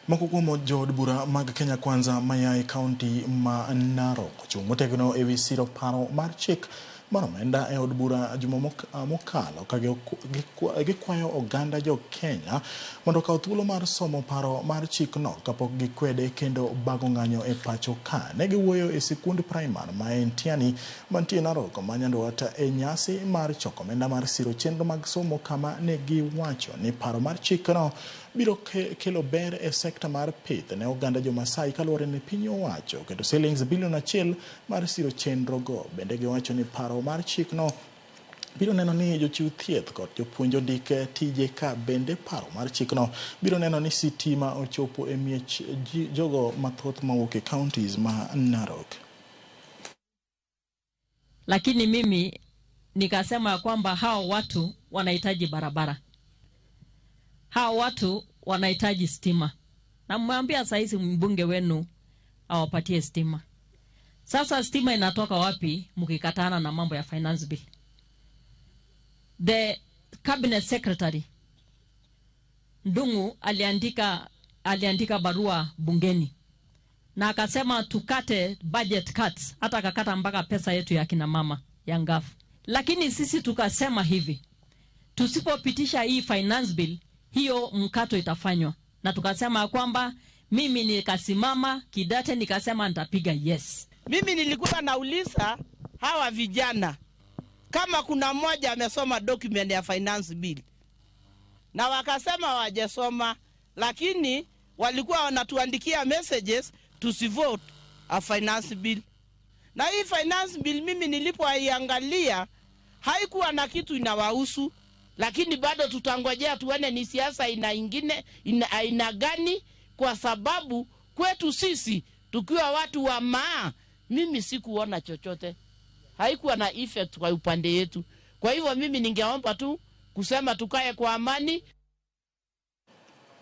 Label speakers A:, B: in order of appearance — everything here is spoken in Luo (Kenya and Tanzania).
A: Moko kuom jood bura mag Kenya Kwanza maya e kaunti ma Narok ochung' motegno e wi siro paro mar chik mar omenda e od bura juma mokalo ka gikwayo oganda jo Kenya mondo okaw thuolo mar somo paro mar chikno kapok gikwede kendo bago ng'anyo e pacho ka. Ne giwuoyo e sikund primar ma Entiani mantie Narok ma Nyandwat e nyasi mar choko omenda mar siro chenro mag somo kama ne giwacho ni paro mar chikno biro kelo ber e sekta mar pith ne oganda jo-Masai kaluwore ni piny owacho oketo silings bilion 1 mar siro chenrogo. Bende giwacho ni paro mar chikno biro neno ni jochiw thieth kod jopuonj ondik tije ka bende paro mar chikno biro neno ni sitima ochopo e miech jogo mathoth mawuok e counties ma Narok.
B: Lakini mimi nikasema kwamba hao watu wanahitaji barabara, hao watu wanahitaji stima, na mmwambia saizi mbunge wenu awapatie stima. Sasa stima inatoka wapi mkikatana na mambo ya finance bill? The cabinet secretary Ndung'u aliandika barua bungeni na akasema tukate budget cuts, hata akakata mpaka pesa yetu ya kina mama ya ngafu. Lakini sisi tukasema hivi, tusipopitisha hii finance bill, hiyo mkato itafanywa. Na tukasema kwamba mimi nikasimama kidete nikasema nitapiga yes.
C: Mimi nilikuwa nauliza hawa vijana kama kuna mmoja amesoma document ya finance bill, na wakasema hawajasoma, lakini walikuwa wanatuandikia messages tusivote a finance bill. Na hii finance bill mimi nilipoiangalia haikuwa na kitu inawahusu, lakini bado tutangojea tuone ni siasa aina ingine, aina gani, kwa sababu kwetu sisi tukiwa watu wa maa, mimi sikuona chochote. Haikuwa na effect kwa upande yetu. Kwa hivyo mimi ningeomba tu kusema tukae kwa amani.